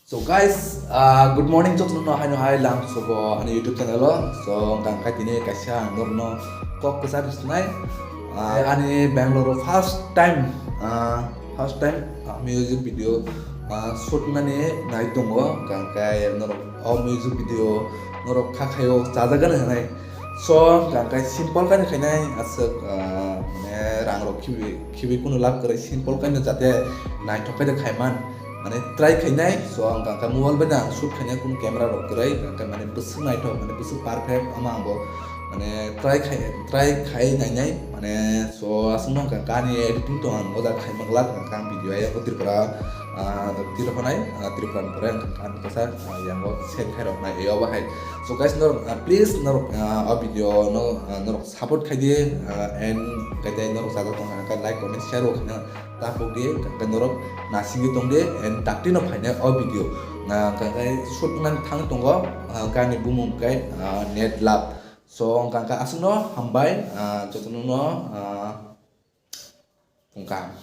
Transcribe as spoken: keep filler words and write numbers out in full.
So guys, uh, good morning jotono no haino hai lang sobo ani YouTube channel o. So hwnkha khe tini kaisa ang norno kok kwchar sinai. Uh, ani Bangalore o first time, uh, first time, uh, music video, uh, shoot nani nai tongo. Hwnkha khe norok o music video norok kha khaio chajakgani hinai. So hwnkha khe simple kani khainai aswk, uh, mane rang rok khibi khibi kunu lab kwrwi, simple kani jate naithok khe khaiman. Mane try khainai, so ang kha mobile bai no ang shoot khainai, kunu camera rok kwrwi, ang kha mane bwswk naithok, mane bwswk perfect, ama ang bo mane try khai, try khai nainai, mane so aswk no ang kha ani editing tong ang o jaga khai manglak, ang kha video ayang ko Tripura, ah, Tripura nai, ah, Tripura ni pore ang kha ani kasa, ah, yang bo send khai rok nai, eh, obo hai. So guys, norok, ah, please norok, ah, o video no, ah, norok support khai di, ah, and kaitai norok sajak tong kha like, comment, share rok khaina. Tapok di, hwnkhe norok nasingwi tong di, and dakti no phainai o video. Na, hwnkhe shoot nang thang tongo, ah, gani bumung khe, ah, Net Love. So, hwnkhe aswkno hambai, ah, jotono no, ah, tongkha.